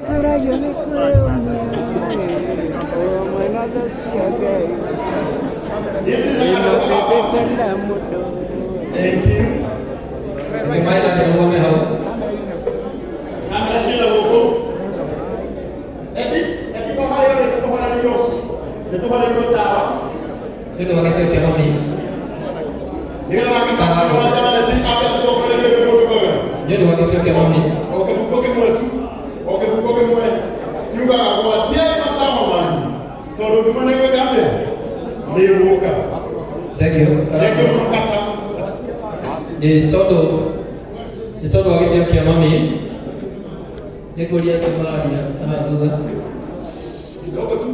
Tũragio nĩ kwĩyũmia ũrũmwe na tha cia Ngai ĩno na mũndũ. Maina nĩ rũgame hau. Kamera ciĩna gũkũ. Ebi, ebi kwa harĩa ũrĩ nĩtũhoranĩirwo. Nĩtũhoranĩirwo tawa. Nĩ ũndũ wa gĩtĩo kĩa mami. Nĩgetha nake tawa wa Janet ambe atũtongorerie rwĩmbo rũu. Nĩ ũndũ wa gĩtĩo kĩa mami. O kĩbungo kĩmwe tu, o kĩbungo kĩmwe kiugaga gwatiai matawa manyu tondũ nduma nĩ gwĩka atĩa? Nĩ ĩgũka. Thank you. Thank you mũno kata. Nĩ tondũ wa gĩtĩo kĩa mami nĩ ngũria acio mararia na haha thutha. Kidogo tu.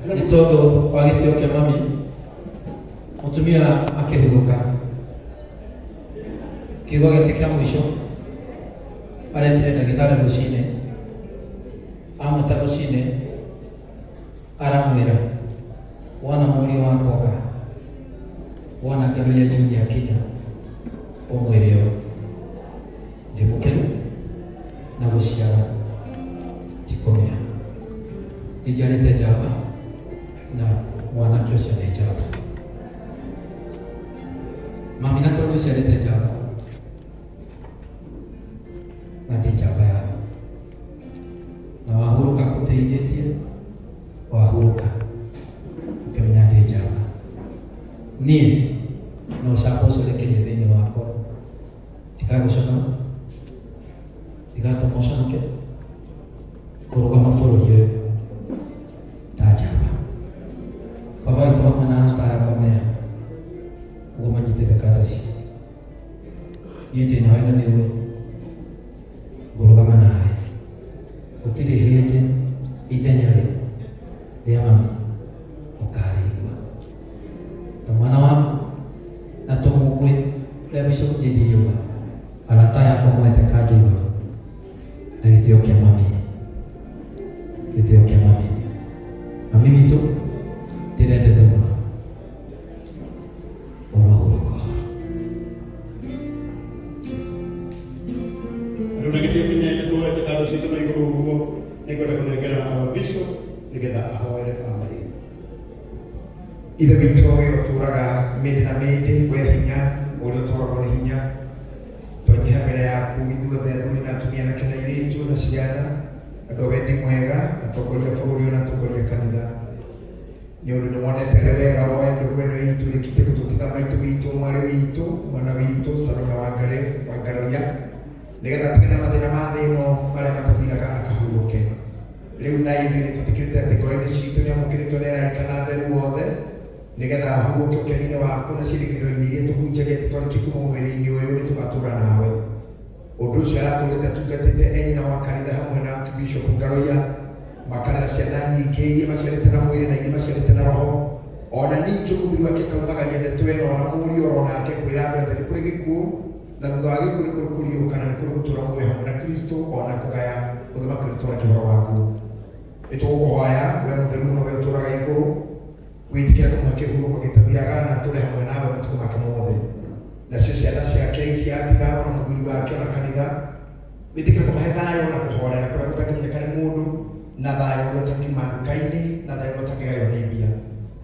Nĩ tondũ wa gĩtĩo kĩa mami, mũtumia akĩhurũka, kiugo gĩake kĩa mũico aretire ndagĩtarĩ rũcinĩ, amwĩta rũcinĩ aramwĩra, "Wona mũriũ wakwa oka, wona Ngaruiya Junior akinya, ũmwĩre ũũ, ndĩ mũkenu na gũciara ti kũgĩa. Nĩ njiarĩte njamba na mwanake ũcio nĩ njamba." Mami, na tondũ ũciarĩte njamba na ndĩ njamba yaku, na wahurũka ngũteithĩtie, wahurũka ũkĩmenya ndĩ njamba niĩ, na ũcamba ũcio ũrekerie thĩinĩ wakwa, ndigagũconora, ndigatũma ũconoke kũrũgama bũrũri ũyũ ta njamba. Baba witũ hamwe na arata yakwa mea ũguo manyitĩte kando ici, niĩ ndĩ nawe na nĩũĩ ngũrũgama nawe. Gũtirĩ hĩndĩ ithenya rĩ rĩa mami ũkarĩigua na mwana waku na tũmũgwĩ rĩa Bishop JJ Yuga, arata yakwa mwete kando igũrũ na gĩtĩo kĩa mami, gĩtĩo kĩa mami. Mami witũ ndĩrendete mũno, ũrohurũka. Rĩu na gĩtĩo kĩnene tuoete kando citũ na igũrũ ũguo, nĩngwenda kũnengera our bishop nĩgetha ahoere family ĩno. Ithe witũ we ũtũũraga mĩndĩ na mĩndĩ, we hinya ũrĩa ũtwaragwo nĩ hinya, twanyiha mbere yaku ithuothe, athuri na atumia, anake na airĩtu na ciana, andũ a wendi mwega, atongoria a bũrũri ona atongoria a kanitha, nĩ ũndũ nĩ wonete arĩ wega woe ndũgũ ĩno itũ ĩrĩkĩtie gũtũtiga maitũ witũ, mwarĩ witũ, mwana witũ Salome Wangarũria, nĩgetha atigane na mathĩna ma thĩ ĩno marĩa matathiraga, akahurũke rĩu na ithuĩ. Nĩ twĩtĩkĩrĩte atĩ ngoro-inĩ citũ nĩ amũkĩrĩtwo nĩ araika na atheru othe, nĩgetha ahurũke ũkeni-inĩ waku na ciĩrĩgĩrĩro-inĩ iria tũhunjagia atĩ twarĩkia kuma mwĩrĩ-inĩ ũyũ nĩ tũgatũra nawe. Ũndũ ũcio aratũrĩte atungatĩte e nyina wa kanitha hamwe na Bishop Ngaroia, makarera ciana nyingĩ iria maciarĩte na mwĩrĩ na iria maciarĩte na roho. Ona ningĩ mũthuri wake akaumagaria ndeto ĩno na mũriũ oro nake, kwĩra andũ atĩ nĩ kũrĩ gĩkuũ, na thutha wa gĩkuũ nĩ kũrĩ kũriũka, na nĩ kũrĩ gũtũra muoyo hamwe na Kristo, ona kũgaya ũthamaki ũrĩa twaragia ũhoro waguo. Nĩ tũgũkũhoya we mũtheru mũno, we ũtũraga igũrũ, wĩtĩkĩre kũmũhe kĩhurũko gĩtathiraga na atũre hamwe nawe matukũ make mothe. Nacio ciana ciake ici atiga, ona mũthuri wake, ona kanitha, wĩtĩkĩre kũmahe thayũ na kũhorera kũrĩa gũtangĩmenyeka nĩ mũndũ, na thayũ ũrĩa ũtangiuma nduka-inĩ, na thayũ ũrĩa ũtangĩgaywo nĩ mbia.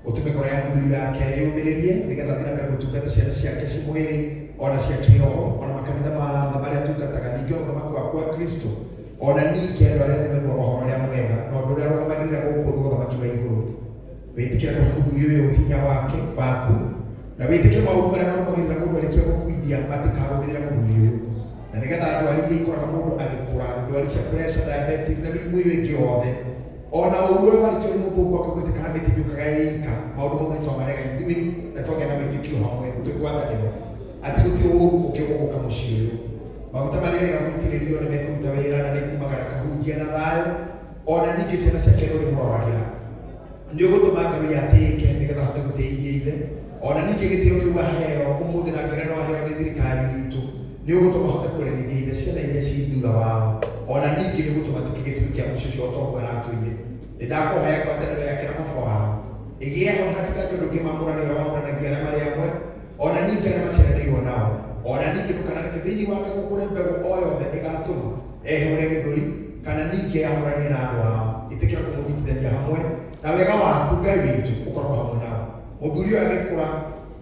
Ũtũme ngoro ya mũthuri wake yũmĩrĩrie, nĩgetha athiĩ na mbere gũtungata ciana ciake ci mwĩrĩ ona cia kĩroho, ona makanitha mothe marĩa atungataga, ningĩ ona ũthamaki waku wa Kristo, ona ningĩ andũ arĩa othe maiguaga ũhoro ũrĩa mwega na ũndũ ũrĩa arũgamagĩrĩra gũkũ thĩ, ũthamaki wa igũrũ. Wĩtĩkĩre kũhe mũthuri ũyũ hinya wake waku. Na wĩtĩkĩre maũru marĩa marũmagĩrĩra mũndũ arĩkia gũkuithia matikarũmĩrĩra mũthuri ũyũ. Na nĩgetha ndwari iria ikoraga mũndũ agĩkũra, ndwari cia pressure, diabetes na mĩrimũ ĩyo ĩngĩ yothe, ona ũru ũrĩa warĩtio nĩ mũthũngũ akaugĩte kana mĩtĩ ndĩũkaga ĩika, maũndũ mau nĩ twamarega ithuĩ na twagĩa na wĩtĩkio hamwe twĩ ngwatanĩro atĩ gũtirĩ ũru ũngĩ ũgũka mũciĩ ũyũ. Maguta marĩa rĩga gũitĩrĩrio nĩ mekũruta wĩra na nĩ kumagara kahunjia na thayũ, ona ningĩ ciana ciake nĩ ũrĩmũroragĩra. Nĩ ũgũtũma Ngaruiya atĩĩke nĩgetha ahote gũtĩithia ithe, ona ningĩ gĩtĩo kĩu aheo ũmũthĩ na ngerenwa aheo nĩ thirikari itũ, nĩ ũgũtũma ahote kũrerithia ithe ciana iria ci thutha wao, ona ningĩ nĩ ũgũtũma tuke gĩtugĩ kĩa mũciĩ ũcio o ta ũguo aratũire. Nĩ ndakũhoya ngwatanĩro yake na baba wao ĩgĩe ho na hatikagĩe ũndũ ũngĩmamũrania ũrĩa wamũranagia arĩa marĩ amwe, ona ningĩ arĩa maciaranĩirwo nao. Ona ningĩ ndũkanareke thĩinĩ wake gũkũre mbegũ o yothe ĩgatũma ehũre gĩthũri kana ningĩ yamũranie na andũ ao. Ĩtĩkĩra kũmũnyitithania hamwe na wega waku Ngai witũ ũkoragwo hamwe nao. Mũthuri ũyũ agĩkũra,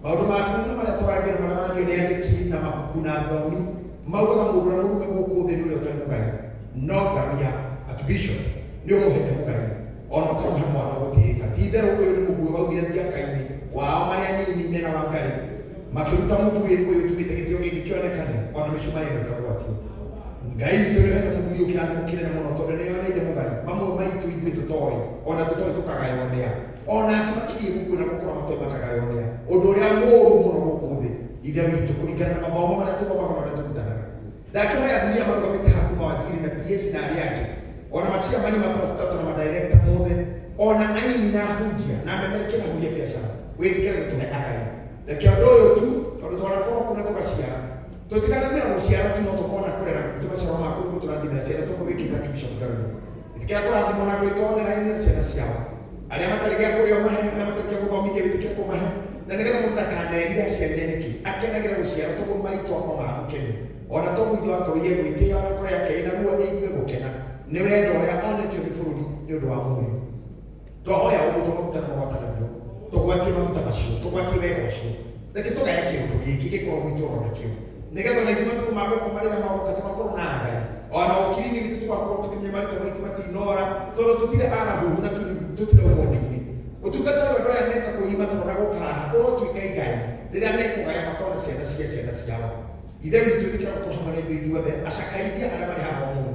maũndũ maku na marĩa twaragia na marĩa mario nĩ andĩki na mabuku na athomi maugaga mũndũ ũrĩa mũrume gũkũ thĩ nĩ ũrĩa ũtarĩ mũgai, no Ngaruiya Archbishop nĩ ũmũhete mũgai ona ũkamũhe mwana ũgũtĩĩka. Ti itherũ ũyũ nĩ mũguĩ waumire thiaka-inĩ wao marĩ anini mena Wangari makĩruta mũguĩ ũyũ ũtũmĩte gĩtĩo gĩkĩ kĩonekane ona mĩcumaa ĩno ĩkagwatio. Ngai witũ nĩ ũhete mũthuri ũyũ kĩrathimo kĩnene mũno tondũ nĩ yoneire mũgai mamwe maitũ ithuĩ tũtoĩ ona tũtoĩ tũkagaywo nĩa ona angĩ makiriĩ gũkua na gũkũra matoĩ makagaywo nĩa ũndũ ũrĩa mũũru mũno gũkũ thĩ Ithe witũ kũringana na mathomo marĩa tũthomaga marĩa tũrutanaga. Ndakĩhoya athuri aya marũgamĩte haha kuma waziri na PS na arĩa angĩ ona maciamani ma parastato na madirector mothe ona aini na ahunjia na amemerekia na ahũri a biacara wĩtĩkĩre gũtũhe agai. Reke ũndũ ũyũ tu tondũ twanakorwo kuo na tũgaciara tũtikanamĩra gũciara tu no tũkona kũrera gwitũ maciaro ma kũu gũtũrathimĩra ciana tũguo wĩkĩte Archbishop Ngaruiya. Ĩtĩkĩra kũrathimwo na andũ aitũ one raini na ciana ciao. Arĩa matarĩ gĩa kũrĩa ũmahe, arĩa matarĩ gĩa gũthomithia wĩtĩkĩre kũmahe, na nĩgetha mũndũ ndakanerire aciarire nĩkĩ, akenagĩre gũciara toguo maitũ akomaga mũkenu. Ona toguo ithe wa Ngaruiya egwĩtĩĩa ona ngoro yake ĩna ruo ĩigue gũkena nĩ wendo ũrĩa onetio nĩ bũrũri nĩ ũndũ wa mũriũ. Twahoya ũguo to maguta nĩmo gwatanagio, tũgwatie maguta macio, tũgwatie wega ũcio. Reke tũgaye kĩũndũ gĩkĩ gĩkorwo gwitũ oro nakĩo, nĩgetha ona ithuĩ matukũ ma gũkoma rĩrĩa magoka tũgakorwo na agai. Ona ũkiri-inĩ witũ tũgakorwo tũkĩmenya marĩtwa maitũ matinora, tondũ tũtirĩ arahuhu na tũtirĩ ũmondi-inĩ. Ũtungata ũyũ andũ aya meka kwĩima toro na gũka haha ũrotuĩka igai rĩrĩa mekũgaya makona ciana cia ciana ciao. Ithe witũ ĩtĩkĩra gũkorwo hamwe na ithuĩ ithuothe, acakaithia arĩa marĩ haha ũmũthĩ.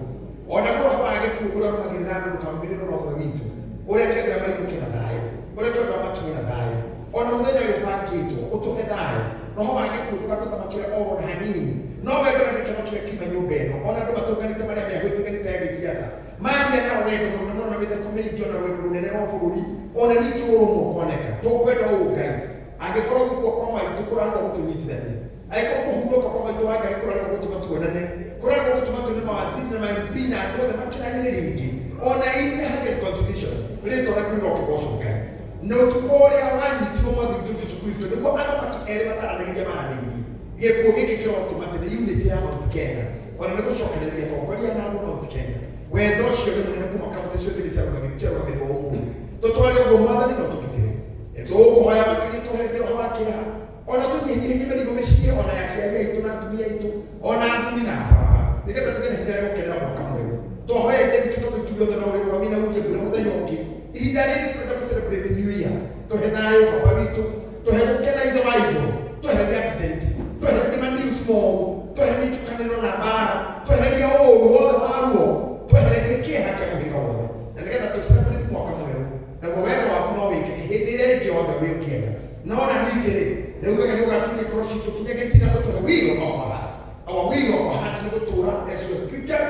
O naguo roho wa gĩkuũ ũrĩa ũrũmagĩrĩra andũ ndũkarũmĩrĩre ũrĩa ũmwe witũ. Ũreke andũ aya mainũke na thayũ. Ũreke andũ aya makinye na thayũ. O na mũthenya ũyũ ũbangĩtwo, ũtũhe thayũ. Roho wa gĩkuũ ndũgatũthamakĩre o na hanini. No wendo na gĩkeno kĩrĩa kiuma nyũmba ĩno, o na andũ matũnganĩte marĩ a mĩahũ ĩtiganĩte ya gĩsiasa, maria nao wendo mũnene mũno na mĩtheko mĩingĩ o na rwendo rũnene rwa bũrũri, o na ningĩ ũrũmwe ũkoneka. Tũkwenda ũũ Ngai, angĩkorwo gũkua kwa maitũ kũrarĩ gwa gũtũnyitithania, angĩkorwo kũhurũka kwa maitũ wa Ngai kũrarĩ gwa gũtũma tuonane, kũrarĩ gwa gũtũma tuone mawaziri na ma MP na andũ othe makenanĩre rĩngĩ, o na ithuĩ harĩ reconciliation, rĩtwa rĩaku rĩrokĩgocwo Ngai. Na ũtukũ ũrĩa wanyitirwo Mwathi witũ Jesu Kristo nĩguo athamaki erĩ mataranagĩria maranĩirie. Gĩkuũ gĩkĩ kĩrotũma atĩ nĩ unity ya Mount Kenya, ona nĩ gũcokereria atongoria na andũ Mount Kenya. Wendo ũcio nĩ mũnene kuma kaunti ciothe iria ciarũgamĩrĩrwo ũmũthĩ. Tũtware ũguo Mwathani na ũtũgitĩre. Tũgũkũhoya makĩria twehererie roho wa kĩeha, ona tũnyihanyihĩrie mĩrimũ mĩciĩ ona ya aciari aitũ na atumia aitũ ona athuri na ababa, nĩgetha tũgĩe na ihinda rĩa gũkenera mwaka mwerũ. Twahoya Ithe witũ tondũ itu rĩothe no ũrĩrũgamie na urie mbura mũthenya ũngĩ. Ihinda rĩrĩ tũrenda gũ celebrate new year, tũhe thayũ Baba witũ, tũhe gũkena Ithe wa igũrũ, twehererie accident, twehererie ma news moru, twehererie njũkanĩrĩro na mbara, twehererie ũũru wothe wa ruo, twehererie kĩeha kĩa mũhĩrĩga wothe, na nĩgetha tũ celebrate mwaka mwerũ. Naguo wendo waku no wĩkĩke hĩndĩ ĩrĩa ĩngĩ yothe wĩ ũkĩenda. No na ningĩ rĩ, nĩ ugaga nĩ ũgaturia ngoro citũ kinya gĩtina ũtũhe will of our hearts. Our will of our hearts nĩ gũtũũra as your scriptures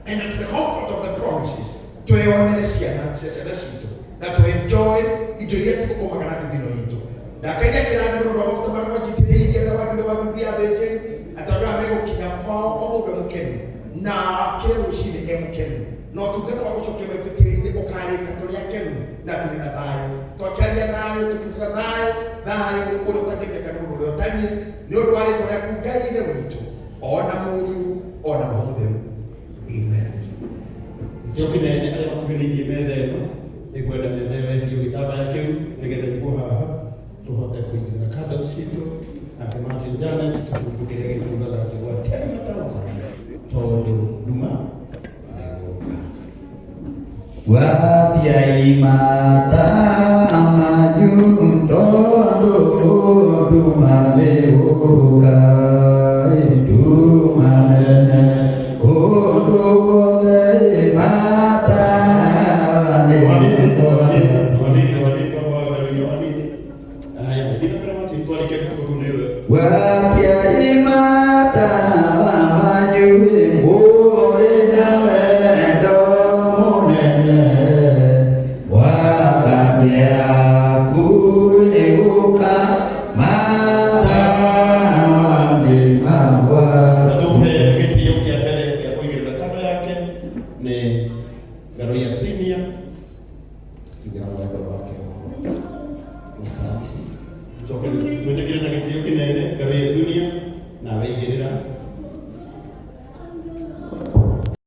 and at the comfort of the promises. Twĩyonere ciana cia ciana citũ na tũ enjoy indo iria tũthũkũmaga na thithino itũ. Ndakagia kĩrathimo nĩ ũndũ wa maguta marĩa mwanjitĩrĩirie rĩrĩa wandure wa ndundu ya athĩnjĩri, atĩ andũ aya megũkinya kwao o mũndũ e mũkenu na akĩre rũcinĩ e mũkenu. Na ũtungata wa gũcokia maitũ tĩri-inĩ ũkarĩka tũrĩ akenu na tũrĩ na thayũ. Twakĩaria thayũ, tũkiugaga thayũ, thayũ ũrĩa ũtangĩmenyeka nĩ mũndũ ũrĩa ũtariĩ, nĩ ũndũ wa rĩtwa rĩaku Ngai Ithe witũ, o na Mũriũ, o na Roho Mũtheru. Amen. Gĩtĩo kĩnene arĩa makuhĩrĩirie metha ĩno, nĩngwenda metha ĩyo yeherio gĩtambaya kĩu nĩgetha nĩguo haha tũhote kũigĩrĩra candles citũ nake Martin Janet kĩbungo kĩrĩa gĩkiugaga atĩ gwatiai matawa tondũ nduma nĩgũka. Gwatiai matawa manyu tondũ Nduma nĩgũũka, nduma nene, kũndũ guothe matawa nĩgũũka. Wanini wanini kwamba wagarũria wanini. Haya, thina mbere Martin, twarikia kĩbungo kĩu nĩwe. Gwatia matawa manyu mũrĩ na wendo mũnene, Mwathani akuhĩ gũka, matawa nĩ Na magwatie. tũhe gĩtĩo kĩa mbere gĩa kũigĩrĩra kando yake nĩ Ngaruiya Senior Tugera wendo wake ũhoro. Asante. Coke mwĩtĩkĩre na gĩtĩo kĩnene Ngaruiya Junior nawe igĩrĩra.